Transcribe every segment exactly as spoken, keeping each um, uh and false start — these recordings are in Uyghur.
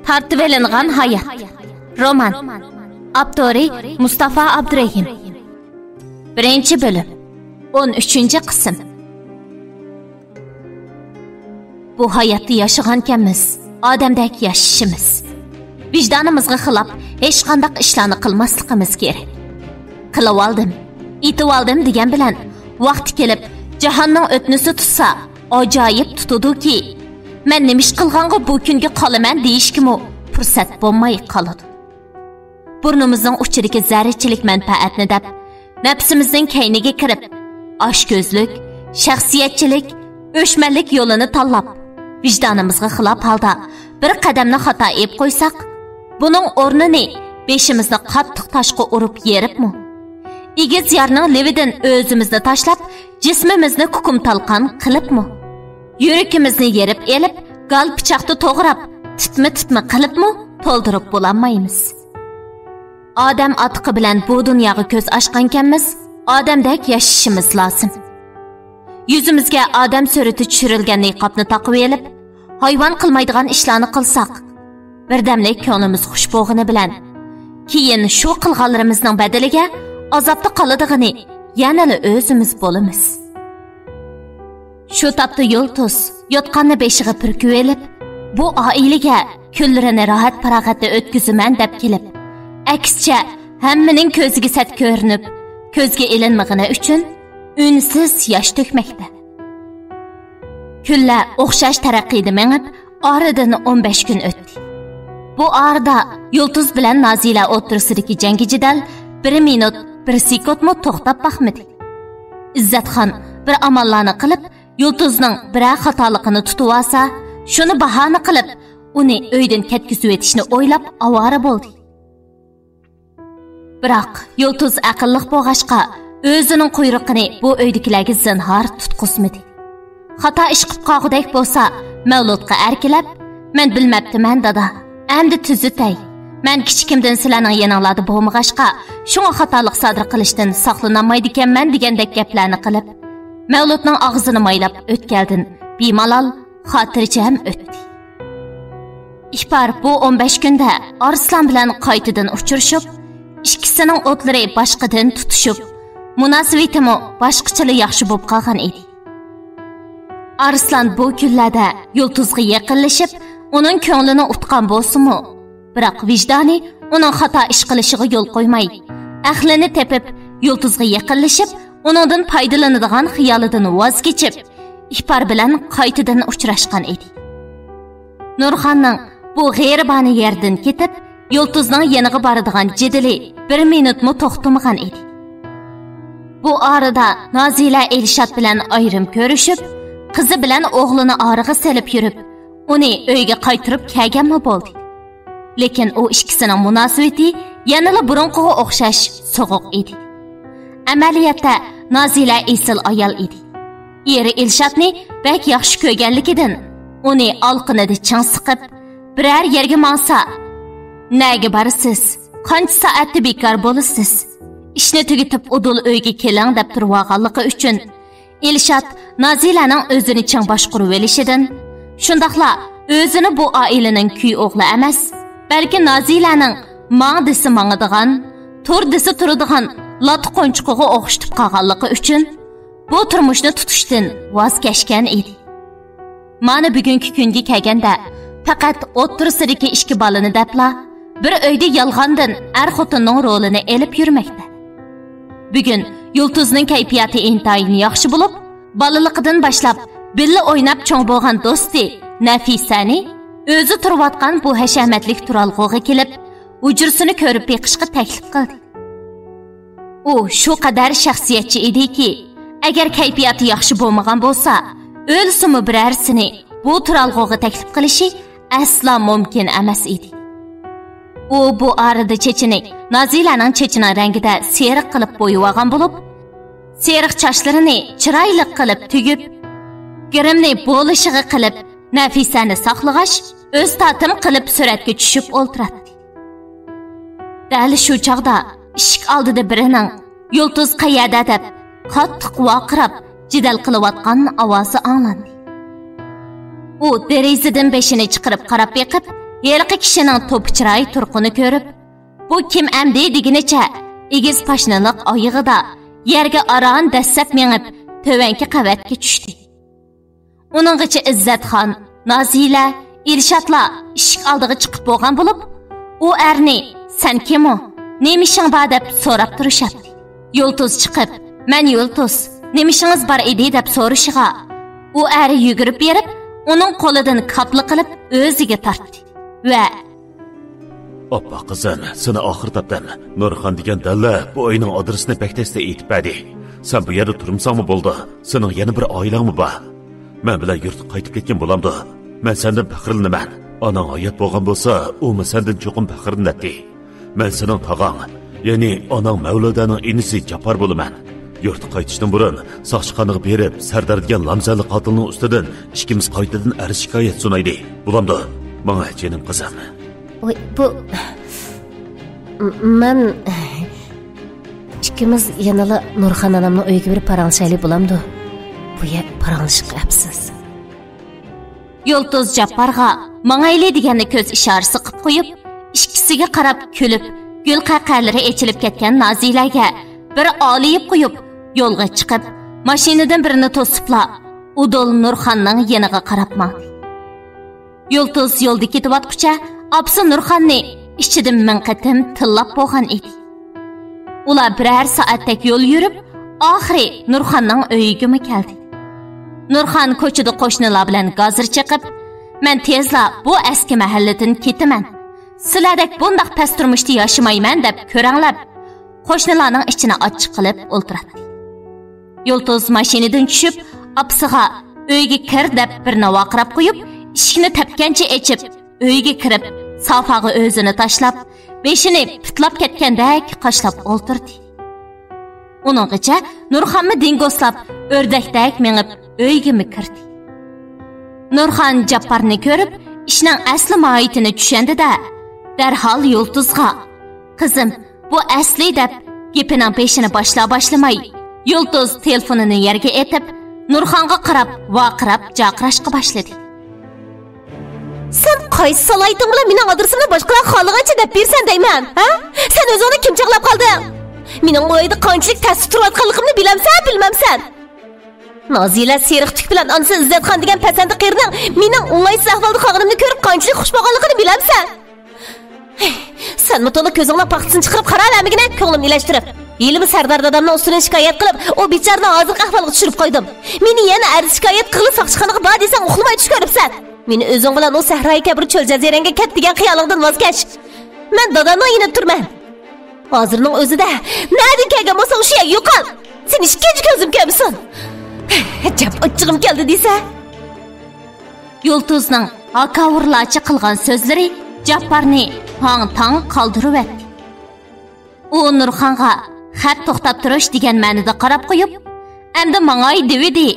تارتىۋېلىنغان ھايات. رومان. ئاپتورى مۇستافا ئابدۇرېھىم. بىرىنچى بۆلۈم. ئون ئۈچىنچى قىسىم. بۇ ھاياتتا ياشىغانكەنمىز، ئادەمدەك ياشىشىمىز، ۋىجدانىمىزغا خىلاپ ھېچقانداق ئىشلارنى قىلماسلىقىمىز كېرەك. قىلىۋالدىم، ئېتىۋالدىم دېگەن بىلەن، ۋاقتى كېلىپ جاھاننىڭ ئۆتنىسى تۇتسا، ئاجايىپ تۇتىدۇكى، مەن نېمە ئىش قىلغانغا بۇ كۈنگە قالىمەن دېيىشكىمۇ پۇرسەت بولماي قالىدۇ. بۇرنىمىزنىڭ ئۇچىدىكى زەررىچىلىك مەنپەئەتنى دەپ، نەپسىمىزنىڭ كەينىگە كىرىپ، ئاچكۆزلۈك، شەخسىيەتچىلىك، ئۆچمەنلىك يولىنى تاللاپ، ۋىجدانىمىزغا خىلاپ ھالدا بىر قەدەمنى خاتا ئېلىپ قويساق، بۇنىڭ ئورنىنى بېشىمىزنى قاتتىق تاشقا ئۇرۇپ يېرىپمۇ؟ ئېگىز يارنىڭ لېۋىدىن ئۆزىمىزنى تاشلاپ، جىسمىمىزنى كۇكۇم تالقان قىلىپمۇ؟ يۈرىكىمىزنى يېرىپ ئېلىپ، گال پىچاقتا توغراپ، تىتما-تىتما قىلىپمۇ تولدۇرۇپ بولالمايمىز. ئادەم ئاتىقى بىلەن بۇ دۇنياغا كۆز ئاچقانكەنمىز، ئادەمدەك ياشىشىمىز لازىم. يۈزىمىزگە ئادەم سۈرىتى چۈشۈرۈلگەن نىقابنى تاقىۋېلىپ، ھايۋان قىلمايدىغان ئىشلارنى قىلساق، بىردەملىك كۆڭلىمىز خۇش بولغىنى بىلەن، كېيىن شۇ قىلغانلىرىمىزنىڭ بەدىلىگە ئازابتا قالىدىغىنى يەنىلا ئۆزىمىز بولىمىز. شۇ تاپتا يۇلتۇز يوتقاننى بېشىغا پۈركۈۋېلىپ، بۇ ئائىلىگە كۈنلىرىنى راھەت-پاراغەتتە ئۆتكۈزىمەن دەپ كېلىپ، ئەكسىچە ھەممىنىڭ كۆزىگە سەت كۆرۈنۈپ، كۆزگە ئىلىنمىغىنى ئۈچۈن ئۈنسىز ياش تۆكمەكتە. كۈنلەر ئوخشاش تەرەققىيدە مېڭىپ، ئارىدىن ئون بەش كۈن ئۆتتى. بۇ ئارىدا يۇلتۇز بىلەن نازىلە ئوتتۇرىسىدىكى جەڭگى-جېدەل بىر مىنۇت، بىر سېكۇنتمۇ توختاپ باقمىدى. ئىززەتخان بىر ئاماللارنى قىلىپ، يۇلتۇزنىڭ بىرەر خاتالىقىنى تۇتۇۋالسا، شۇنى باھانە قىلىپ، ئۇنى ئۆيدىن كەتكۈزۈۋېتىشنى ئويلاپ ئاۋارە بولدى. بىراق، يۇلتۇز ئەقىللىق بولغاچقا، ئۆزىنىڭ قۇيرۇقىنى بۇ ئۆيدىكىلەرگە زىنھار تۇتقۇزمىدى. خاتا ئىش قىپ قالغۇدەك بولسا، مەۋلۇتقا ئەركىلەپ، «مەن بىلمەپتىمەن، دادا. ئەمدى تۈزىتەي. مەن كىچىكىمدىن سىلەرنىڭ يېنىڭلاردا بولمىغاچقا، شۇڭا خاتالىق سادىر قىلىشتىن ساقلىنالمايدىكەنمەن» دېگەندەك گەپلەرنى قىلىپ، مەۋلۇتنىڭ ئاغزىنى مايلاپ ئۆتكەلدىن بىمالال، خاتىرجەم ئۆتتى. ئىپار بۇ ئون بەش كۈندە ئارسلان بىلەن قايتىدىن ئۇچرىشىپ، ئىككىسىنىڭ ئوتلىرى باشقىدىن تۇتۇشۇپ، مۇناسىۋىتىمۇ باشقىچىلا ياخشى بولۇپ قالغان ئىدى. ئارسلان بۇ كۈنلەردە يۇلتۇزغا يېقىنلىشىپ، ئۇنىڭ كۆڭلىنى ئۇتقان بولسىمۇ، بىراق ۋىجدانى ئۇنىڭ خاتا ئىش قىلىشىغا يول قويماي، ئەقلىنى تېپىپ، يۇلتۇزغا يېقىنلىشىپ، ئۇنىڭدىن پايدىلىنىدىغان خىيالىدىن ۋاز كېچىپ، ئىپار بىلەن قايتىدىن ئۇچراشقان ئىدى. نۇرخاننىڭ بۇ غېرىبانە يەردىن كېتىپ، يۇلتۇزنىڭ يېنىغا بارىدىغان جېدىلى بىر مىنۇتمۇ توختىمىغان ئىدى. بۇ ئارىدا نازىلە ئىلشات بىلەن ئايرىم كۆرۈشۈپ، قىزى بىلەن ئوغلىنى ئارىغا سېلىپ يۈرۈپ، ئۇنى ئۆيگە قايتۇرۇپ كەلگەنمۇ بولدى. لېكىن ئۇ ئىككىسىنىڭ مۇناسىۋىتى يەنىلا بۇرۇنقىغا ئوخشاش سوغۇق ئىدى. ئەمەلىيەتتە نازىلە ئېسىل ئايال ئىدى. ئېرى ئىلشاتنى بەك ياخشى كۆرگەنلىكىدىن، ئۇنى ئالىقىنىدا چىڭ سىقىپ، «بىرەر يەرگە ماڭسا، نەگە بارىسىز؟ قانچە سائەتتە بىكار بولىسىز؟ ئىشنى تۈگىتىپ ئۇدۇل ئۆيگە كېلىڭ» دەپ تۇرۇۋالغانلىقى ئۈچۈن، ئىلشات نازىلەنىڭ ئۆزىنى چىڭ باشقۇرۇۋېلىشىدىن، شۇنداقلا ئۆزىنى بۇ ئائىلىنىڭ كۈي ئوغلى ئەمەس، بەلكى نازىلەنىڭ ماڭ دېسە ماڭىدىغان، تۇر دېسە تۇرىدىغان لاتا قونچىقىغا ئوخشىتىپ قالغانلىقى ئۈچۈن، بۇ تۇرمۇشنى تۇتۇشتىن ۋاز كەچكەن ئىدى. مانا بۈگۈنكى كۈنگە كەلگەندە، پەقەت ئوتتۇرىسىدىكى ئىككى بالىنى دەپلا، بىر ئۆيدە يالغاندىن ئەر-خوتۇننىڭ رولىنى ئېلىپ يۈرمەكتە. بۈگۈن يۇلتۇزنىڭ كەيپىياتى ئىنتايىن ياخشى بولۇپ، بالىلىقىدىن باشلاپ بىللە ئويناپ چوڭ بولغان دوستى نەفىسەنى ئۆزى تۇرۇۋاتقان بۇ ھەشەمەتلىك تۇرالغۇغا كېلىپ، ھۇجرىسىنى كۆرۈپ بېقىشقا تەكلىپ قىلدى. ئۇ شۇ قەدەر شەخسىيەتچى ئىدىكى، ئەگەر كەيپىياتى ياخشى بولمىغان بولسا، ئۆلسىمۇ بىرەرسىنى بۇ تۇرالغۇغا تەكلىپ قىلىشى ئەسلا مۇمكىن ئەمەس ئىدى. ئۇ بۇ ئارىدا چېچىنى نازىلەنىڭ چېچىنىڭ رەڭگىدە سېرىق قىلىپ بويىۋالغان بولۇپ، سېرىق چاچلىرىنى چىرايلىق قىلىپ تۈگۈپ، گىرىمنى بولۇشىغا قىلىپ، نەفىسەنى ساقلىغاچ، ئۆز تاتىم قىلىپ سۈرەتكە چۈشۈپ ئولتۇراتتى. دەل شۇ چاغدا ئىشىك ئالدىدا بىرىنىڭ «يۇلتۇز قەيەردە؟» دەپ قاتتىق ۋارقىراپ جېدەل قىلىۋاتقان ئاۋازى ئاڭلاندى. ئۇ دېرىزىدىن بېشىنى چىقىرىپ قاراپ بېقىپ، ھېلىقى كىشىنىڭ توپا چىراي تۇرقىنى كۆرۈپ، «بۇ كىم ئەمدى؟» دېگىنىچە، ئېگىز پاشنىلىق ئايىغىدا يەرگە ئاران دەسسەپ مېڭىپ، تۆۋەنكى قەۋەتكە چۈشتى. ئۇنىڭغىچە ئىززەتخان، نازىلە، ئىلشاتلار ئىشىك ئالدىغا چىقىپ بولغان بولۇپ، ئۇ ئەرنى «سەن كىم ئۇ؟ نېمە ئىشىڭ بار؟» دەپ سوراپ تۇرۇشاتتى. يۇلتۇز چىقىپ، «مەن يۇلتۇز، نېمە ئىشىڭىز بار ئىدى؟» دەپ سورىشىغا، ئۇ ئەر يۈگۈرۈپ بېرىپ، ئۇنىڭ قولىدىن كاپلا قىلىپ ئۆزىگە تارتتى ۋە «ئاپپاق قىزىم، سېنى ئاخىر تاپتىم. نۇرخان دېگەن دەللە بۇ ئۆينىڭ ئادرېسىنى بەك تەستە ئېيتىپ بەردى. سەن بۇ يەردە تۇرمىساڭمۇ بولىدۇ. سېنىڭ يەنە بىر ئائىلەڭمۇ بار. مەن بىلەن يۇرتقا قايتىپ كەتكىن بولامدۇ؟ مەن سەندىن پەخىرلىنىمەن. ئاناڭ ھايات بولغان بولسا، ئۇمۇ سەندىن چوقۇم پەخىرلىنەتتى. مەن سېنىڭ تاغاڭ، يەنى ئاناڭ مەۋلۇدەنىڭ ئىنىسى جاپپار بولىمەن. يۇرتقا قايتىشتىن بۇرۇن ساقچىخانىغا بېرىپ، سەردار دېگەن لامزەللە قاتىلنىڭ ئۈستىدىن ئىككىمىز قايتىدىن ئەرز شىكايەت سۇنايلى. بولامدۇ؟ ماڭە، جېنىم قىزىم.» ۋاي، بۇ، مەن، ئىككىمىز يەنىلا نۇرخان ئانامنىڭ ئۆيىگە بېرىپ پاراڭلىشايلى، بولامدۇ؟ بۇ يەر پاراڭلىشىشقا ئەپسىز. يۇلتۇز جاپپارغا «ماڭايلى» دېگەننى كۆز ئىشارىسى قىپ قويۇپ، ئىككىسىگە قاراپ كۈلۈپ، گۈل قەقەلىرى ئېچىلىپ كەتكەن نازىلەگە بىر ئالىيىپ قويۇپ، يولغا چىقىپ، ماشىنىدىن بىرىنى توسۇپلا، ئۇدۇل نۇرخاننىڭ يېنىغا قاراپ ماڭدى. يۇلتۇز يولدا كېتىۋاتقۇچە ئاپىسى نۇرخاننى ئىچىدىن مىڭ قېتىم تىللاپ بولغان ئىدى. ئۇلار بىرەر سائەتتەك يول يۈرۈپ، ئاخىرى نۇرخاننىڭ ئۆيىگىمۇ كەلدى. نۇرخان كوچىدا قوشنىلار بىلەن گازىر چېقىپ، «مەن تېزلا بۇ ئەسكى مەھەللىدىن كېتىمەن. سىلەردەك بۇنداق پەس تۇرمۇشتا ياشىمايمەن» دەپ كۆرەڭلەپ، قوشنىلارنىڭ ئىچىنى ئاچچىق قىلىپ ئولتۇراتتى. يۇلتۇز ماشىنىدىن چۈشۈپ، ئاپىسىغا «ئۆيگە كىر» دەپ بىرنى ۋارقىراپ قويۇپ، ئىشىكنى تەپكەنچە ئېچىپ، ئۆيگە كىرىپ، سافاغا ئۆزىنى تاشلاپ، بېشىنى پۇتلاپ كەتكەندەك قاشلاپ ئولتۇردى. ئۇنىڭغىچە نۇرخانمۇ دىڭگوسلاپ، ئۆردەكتەك مېڭىپ، ئۆيگىمۇ كىردى. نۇرخان جاپپارنى كۆرۈپ، ئىشنىڭ ئەسلى ماھىيىتىنى چۈشەندى-دە، دەرھال يۇلتۇزغا، «قىزىم، بۇ ئەسلى» دەپ، گېپىنىڭ بېشىنى باشلا-باشلىماي، يۇلتۇز تېلېفونىنى يەرگە ئېتىپ، نۇرخانغا قاراپ ۋارقىراپ جارقىراشقا باشلىدى. «سەن قايسى سالاھىيىتىڭ بىلەن مېنىڭ ئادرېسىمنى باشقىلارغا خالىغانچە دەپ بېرىسەن دەيمەن، ھە؟ سەن ئۆزۈڭنى كىم چاغلاپ قالدىڭ؟ مېنىڭ بۇ ئۆيدە قانچىلىك تەستە تۇرۇۋاتقانلىقىمنى بىلەمسەن، بىلمەمسەن؟ نازىلە سېرىق تۈك بىلەن ئانىسى ئىززەتخان دېگەن پەسەندە قېرىنىڭ مېنىڭ ئوڭايسىز ئەھۋالدا قالغىنىمنى كۆرۈپ قانچىلىك خۇش بولغانلىقىنى بىلەمسەن؟» «سەنمۇ تولا كۆزۈڭنىڭ پاختىسىنى چىقىرىپ قاراۋەرمىگىنە، كۆڭلۈمنى ئىلەشتۈرۈپ. ھېلىمۇ سەردار دادامنىڭ ئۈستىدىن شىكايەت قىلىپ، ئۇ بىچارىنى ھازىرقى ئەھۋالغا چۈشۈرۈپ قويدۇم. مېنى يەنە ئەرز شىكايەت قىلغىلى ساقچىخانىغا بار دېسەڭ، ئۇخلىماي چۈش كۆرۈپسەن. مېنى ئۆزۈڭ بىلەن ئۇ سەھرايى كەبىر چۆل جەزىرەڭگە كەت دېگەن خىيالىڭدىن ۋاز كەچ. مەن دادامنىڭ يېنىدا تۇرىمەن. ھازىرنىڭ ئۆزىدە نەدىن كەلگەن بولساڭ، شۇ يەرگە يوقال. سېنى ئىككىنچى كۆزۈم كۆرمىسۇن.» «ئەجەب ئاچچىقىم كەلدى دېسە.» يۇلتۇزنىڭ ھاكاۋۇرلارچە قىلغان سۆزلىرى جاپپارنى ھاڭ-تاڭ قالدۇرۇۋەتتى. ئۇ نۇرخانغا خەت توختاپ تۇرۇش دېگەن مەنىدە قاراپ قويۇپ، «ئەمدى ماڭاي» دېۋىدى.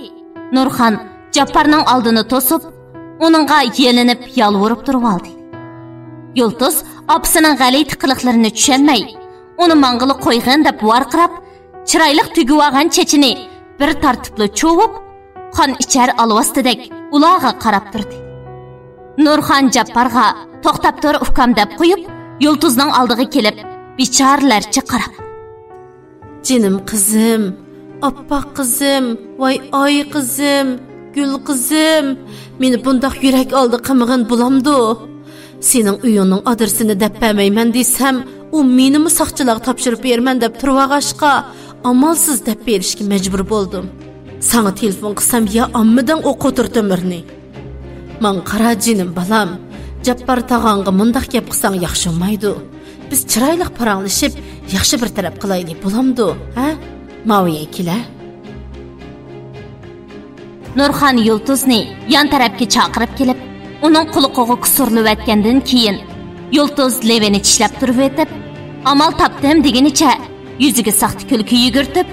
نۇرخان جاپپارنىڭ ئالدىنى توسۇپ، ئۇنىڭغا يېلىنىپ يالۋۇرۇپ تۇرۇۋالدى. يۇلتۇز ئاپىسىنىڭ غەلىتە قىلىقلىرىنى چۈشەنمەي، ئۇنى ماڭغىلى قويغىن دەپ ۋارقىراپ، چىرايلىق تۈگۈۋالغان چېچىنى بىر تارتىپلا چۇۋۇپ، قان ئىچەر ئالۋاستىدەك ئۇلارغا قاراپ تۇردى. نۇرخان جاپپارغا «توختاپ تۇر، ئۇكام» دەپ قويۇپ، يۇلتۇزنىڭ ئالدىغا كېلىپ، بىچارىلەرچە قاراپ، «جېنىم قىزىم، ئاپپاق قىزىم، ۋاي ئاي قىزىم، گۈل قىزىم، مېنى بۇنداق يۈرەك ئالدى قىلمىغىن بولامدۇ؟ سېنىڭ ئۆيۈڭنىڭ ئادرېسىنى دەپ بەرمەيمەن دېسەم، ئۇ مېنىمۇ ساقچىلارغا تاپشۇرۇپ بېرىمەن دەپ تۇرۇۋالغاچقا، ئامالسىز دەپ بېرىشكە مەجبۇر بولدۇم. ساڭا تېلېفون قىلسام، يا ئالمىدىڭ ئۇ قوتۇر تۆمۈرنى. ماڭا قارا، جېنىم بالام، جاپپار تاغاڭغا مۇنداق گەپ قىلساڭ ياخشى بولمايدۇ. بىز چىرايلىق پاراڭلىشىپ، ياخشى بىر تەرەپ قىلايلى، بولامدۇ، ھە؟ ماۋۇ يەرگە كېلە.» نۇرخان يۇلتۇزنى يان تەرەپكە چاقىرىپ كېلىپ، ئۇنىڭ قۇلىقىغا كۇسۇرلىۋەتكەندىن كېيىن، يۇلتۇز لېۋىنى چىشلەپ تۇرۇۋېتىپ، «ئامال تاپتىم» دېگىنىچە يۈزىگە ساختا كۈلكە يۈگۈرتۈپ،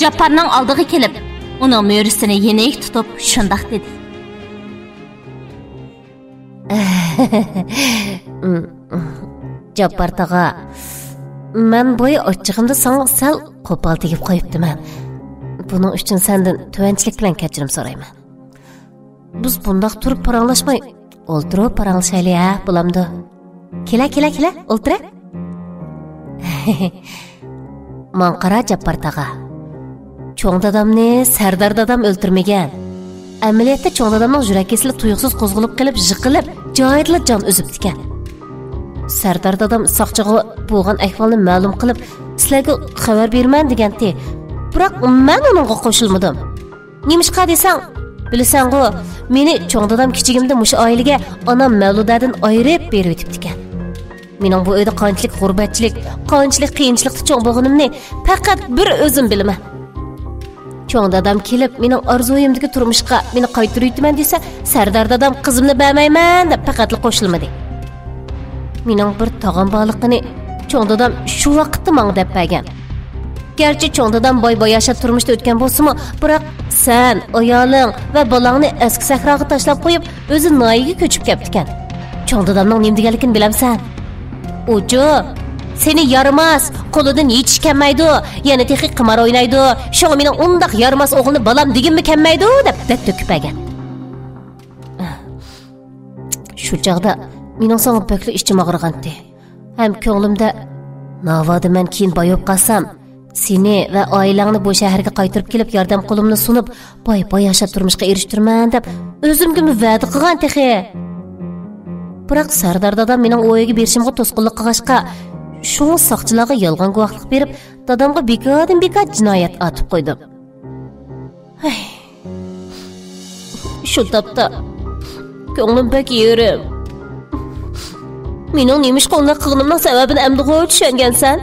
جاپپارنىڭ ئالدىغا كېلىپ، ئۇنىڭ مۈرىسىنى يېنىك تۇتۇپ شۇنداق دېدى. جاپپار تاغا، مەن بويا ئاچچىقىمدا ساڭا سەل قوپال تېگىپ قويۇپتىمەن. بۇنىڭ ئۈچۈن سەندىن تۆۋەنچىلىك بىلەن كەچۈرۈم سورايمەن. بىز بۇنداق تۇرۇپ پاراڭلاشماي، ئولتۇرۇپ پاراڭلىشايلى ھە، بولامدۇ؟ كېلە، كېلە، كېلە، ئولتۇرە. ماڭا قارا، جاپپار تاغا. چوڭ دادامنى سەردار دادام ئۆلتۈرمىگەن. ئەمەلىيەتتە چوڭ دادامنىڭ يۈرەك كېسىلى تۇيۇقسىز قوزغىلىپ قېلىپ، يىقىلىپ، جايىدىلا جان ئۈزۈپتىكەن. سەردار دادام ساقچىغا بولغان ئەھۋالنى مەلۇم قىلىپ، سىلەرگە خەۋەر بېرىمەن دېگەنتى. بىراق مەن ئۇنىڭغا قوشۇلمىدىم. نېمىشقا دېسەڭ، بىلىسەنغۇ، مېنى چوڭ دادام كىچىكىمدە مۇشۇ ئائىلىگە ئانام مەۋلۇدەدىن ئايرىپ بېرىۋېتىپتىكەن. مېنىڭ بۇ ئۆيدە قانچىلىك غۇربەتچىلىك، قانچىلىك قىيىنچىلىقتا چوڭ بولغىنىمنى پەقەت بىر ئۆزۈم بىلىمەن. چوڭ دادام كېلىپ، مېنىڭ ئارزۇيۇمدىكى تۇرمۇشقا مېنى قايتۇرۇۋېتىمەن دېسە، سەردار دادام قىزىمنى بەرمەيمەن دەپ پەقەتلا قوشۇلمىدى. مېنىڭ بىر تاغام بارلىقىنى چوڭ دادام شۇ ۋاقىتتا ماڭا دەپ بەرگەن. گەرچە چوڭ دادام باي-باياشات تۇرمۇشتا ئۆتكەن بولسىمۇ، بىراق سەن، ئايالىڭ ۋە بالاڭنى ئەسكى سەھراغا تاشلاپ قويۇپ، ئۆزى ناھىيەگە كۆچۈپ كەپتىكەن. چوڭ دادامنىڭ نېمە دېگەنلىكىنى بىلەمسەن؟ ئۇچۇ، سېنى يارىماس، قولىدىن ھېچ ئىش كەلمەيدۇ، يەنە تېخى قىمار ئوينايدۇ، شۇڭا مېنىڭ ئۇنداق يارىماس ئوغۇلنى بالام دېگىنىمۇ كەلمەيدۇ، دەپ دەرد تۆكۈپ بەرگەن. شۇ چاغدا مېنىڭ ساڭا بەكلا ئىچىم ئاغرىغانتى. ھەم كۆڭلۈمدە، ناۋادا مەن كېيىن باي بولۇپ قالسام، سېنى ۋە ئائىلەڭنى بۇ شەھەرگە قايتۇرۇپ كېلىپ، ياردەم قولۇمنى سۇنۇپ، باي-باياشات تۇرمۇشقا ئېرىشتۈرىمەن دەپ ئۆزۈمگىمۇ ۋەدە قىلغان تېخى. بىراق سەردار دادام مېنىڭ ئۇ ئۆيگە بېرىشىمغا توسقۇنلۇق قىلغاچقا، شۇڭا ساقچىلارغا يالغان گۇۋاھلىق بېرىپ، دادامغا بىكاردىن بىكار جىنايەت ئارتىپ قويدۇم. ھەي. شۇ تاپتا كۆڭلۈم بەك يېرىم. مېنىڭ نېمىشقا ئۇنداق قىلغىنىمنىڭ سەۋەبىنى ئەمدىغۇ چۈشەنگەنسەن؟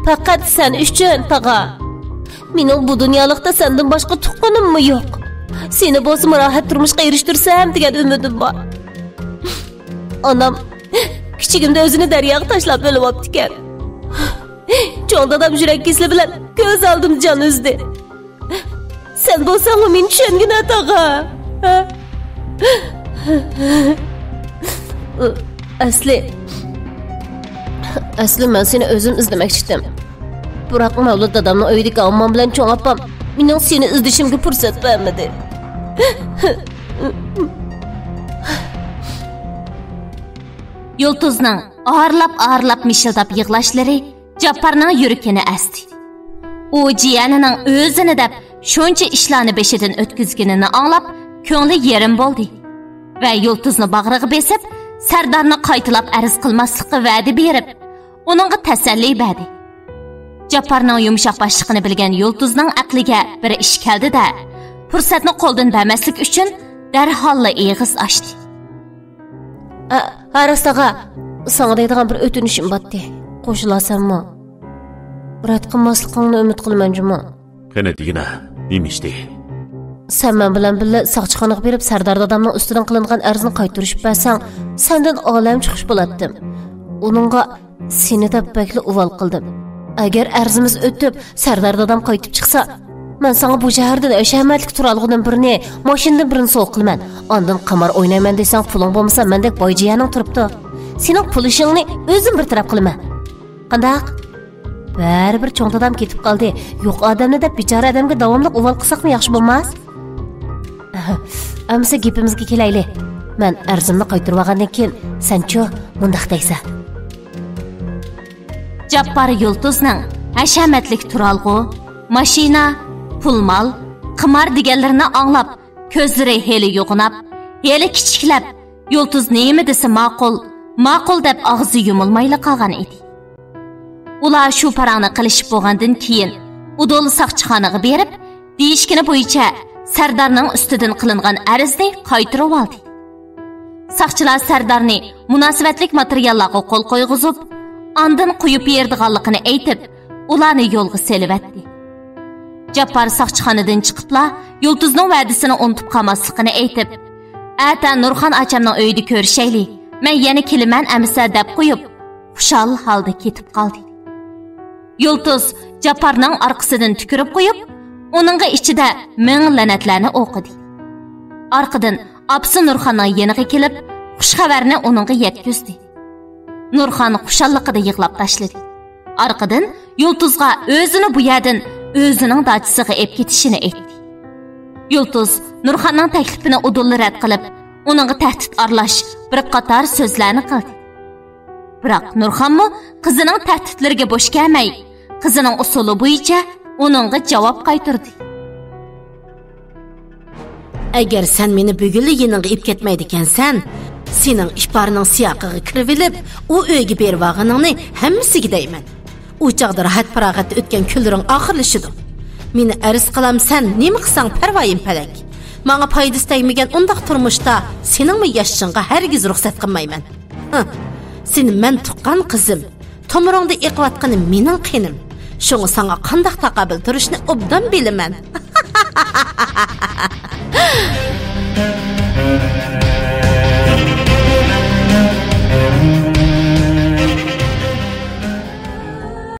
پەقەت سەن ئۈچۈن، تاغا. مېنىڭ بۇ دۇنيالىقتا سەندىن باشقا تۇغقىنىممۇ يوق. سېنى بولسىمۇ راھەت تۇرمۇشقا ئېرىشتۈرسەم دېگەن ئۈمىدىم بار. ئانام كىچىكىمدە ئۆزىنى دەرياغا تاشلاپ ئۆلۈۋاپتىكەن. چوڭ دادام يۈرەك كېسىلى بىلەن كۆز ئالدىمدا جان ئۈزدى. سەن بولساڭمۇ مېنى چۈشەنگىنە، تاغا. ھە؟ ئەسلى، ئەسلى مەن سېنى ئۆزۈم ئىزدىمەكچىدىم. بىراق مەۋلۇت دادامنىڭ ئۆيىدىكى ئاممان بىلەن چوڭ ئاپام مېنىڭ سېنى ئىزدىشىمگە پۇرسەت بەرمىدى. يۇلتۇزنىڭ ئارىلاپ-ئارىلاپ مىشىلداپ يىغلاشلىرى جاپپارنىڭ يۈرىكىنى ئەستى. ئۇ جىيەنىنىڭ ئۆزىنى دەپ شۇنچە ئىشلارنى بېشىدىن ئۆتكۈزگىنىنى ئاڭلاپ، كۆڭلى يېرىم بولدى ۋە يۇلتۇزنى باغرىغا بېسىپ، سەردارنى قايتىلاپ ئەرز قىلماسلىققا ۋەدە بېرىپ، ئۇنىڭغا تەسەللى بەردى. جاپپارنىڭ يۇمشاق باشلىقىنى بىلگەن يۇلتۇزنىڭ ئەقلىگە بىر ئىش كەلدى-دە، پۇرسەتنى قولدىن بەرمەسلىك ئۈچۈن دەرھاللا ئېغىز ئاچتى. ئە، ھە، راست، ئاغا. ساڭا دەيدىغان بىر ئۆتۈنۈشۈم باتتى. قوشۇلارسەنمۇ؟ رەت قىلماسلىقىڭنى ئۈمىد قىلىمەن جۇمۇ. قېنى دېگىنە، نېمە ئىشتى؟ سەن مەن بىلەن بىللە ساقچىخانىغا بېرىپ، سەردار دادامنىڭ ئۈستىدىن قىلىنغان ئەرزنى قايتۇرۇشۇپ بەرسەڭ، سەندىن ئالەم چىقىش بولاتتىم. ئۇنىڭغا سېنى دەپ بەكلا ئۇۋال قىلدىم. ئەگەر ئەرزىمىز ئۆتۈپ، سەردار دادام قايتىپ چىقسا، مەن ساڭا بۇ شەھەردىن ھەشەمەتلىك تۇرالغۇدىن بىرنى، ماشىنىدىن بىرنى سوۋغا قىلىمەن. ئاندىن قىمار ئوينايمەن دېسەڭ، پۇلۇڭ بولمىسا، مەندەك باي جىيەنىڭ تۇرۇپتۇ. سېنىڭ پۇل ئىشىڭنى ئۆزۈم بىر تەرەپ قىلىمەن. قانداق؟ بەرىبىر چوڭ دادام كېتىپ قالدى. يوق ئادەمنى دەپ، بىچارە ئادەمگە داۋاملىق ئۇۋال قىلساقمۇ ياخشى بولماس؟ ئەمىسە گېپىمىزگە كېلەيلى. مەن ئەرزىمنى قايتۇرۇۋالغاندىن كېيىن، سەنچۇ مۇنداق دەيسەن. جاپپار يۇلتۇزنىڭ ھەشەمەتلىك تۇرالغۇ، ماشىنا، پۇل-مال، قىمار دېگەنلىرىنى ئاڭلاپ، كۆزلىرى ھېلى يوغىناپ، ھېلى كىچىكلەپ، يۇلتۇز نېمە دېسە ماقۇل، ماقۇل دەپ ئاغزى يۇمۇلمايلا قالغان ئىدى. ئۇلار شۇ پاراڭنى قىلىشىپ بولغاندىن كېيىن، ئۇدۇل ساقچىخانىغا بېرىپ، دېيىشكىنى بويىچە سەردارنىڭ ئۈستىدىن قىلىنغان ئەرزنى قايتۇرۇۋالدى. ساقچىلار سەردارنى مۇناسىۋەتلىك ماتېرىياللارغا قول قويغۇزۇپ، ئاندىن قويۇپ بېرىدىغانلىقىنى ئېيتىپ، ئۇلارنى يولغا سېلىۋەتتى. جاپپار ساقچىخانىدىن چىقىپلا، يۇلتۇزنىڭ ۋەدىسىنى ئۇنتۇپ قالماسلىقىنى ئېيتىپ، «ئەتە نۇرخان ئاچامنىڭ ئۆيىدە كۆرۈشەيلى، مەن يەنە كېلىمەن ئەمىسە» دەپ قويۇپ، خۇشال ھالدا كېتىپ قالدى. يۇلتۇز جاپپارنىڭ ئارقىسىدىن تۈكۈرۈپ قويۇپ، ئۇنىڭغا ئىچىدە مىڭ لەنەتلەرنى ئوقۇدى. ئارقىدىن ئاپىسى نۇرخاننىڭ يېنىغا كېلىپ، خۇش خەۋەرنى ئۇنىڭغا يەتكۈزدى. نۇرخان خۇشاللىقىدا يىغلاپ تاشلىدى. ئارقىدىن يۇلتۇزغا ئۆزىنى بۇ يەردىن ئۆزىنىڭ داچىسىغا ئېلىپ كېتىشىنى ئېيتتى. يۇلتۇز نۇرخاننىڭ تەكلىپىنى ئۇدۇللا رەت قىلىپ، ئۇنىڭغا تەھدىت ئارىلاش بىر قاتار سۆزلەرنى قىلدى. بىراق نۇرخانمۇ قىزىنىڭ تەھدىتلىرىگە بوش كەلمەي، قىزىنىڭ ئۇسۇلى بويىچە ئۇنىڭغا جاۋاب قايتۇردى. ئەگەر سەن مېنى بۈگۈنلا يېنىڭغا ئېلىپ كەتمەيدىكەنسەن، سېنىڭ ئىپارنىڭ سىياقىغا كىرىۋېلىپ، ئۇ ئۆيگە بېرىۋالغىنىڭنى ھەممىسىگە دەيمەن. ئۇ چاغدا راھەت-پاراغەتتە ئۆتكەن كۈنلىرىڭ ئاخىرلىشىدۇ. مېنى ئەرز قىلامسەن، نېمە قىلساڭ پەرۋايىم پەلەك. ماڭا پايدىسى تەگمىگەن ئۇنداق تۇرمۇشتا سېنىڭمۇ ياشىشىڭغا ھەرگىز رۇخسەت قىلمايمەن. ھە، سېنى مەن تۇغقان قىزىم، تومۇرۇڭدا ئېقىۋاتقىنى مېنىڭ قېنىم. شۇڭا ساڭا قانداق تاقابىل تۇرۇشنى ئوبدان بىلىمەن.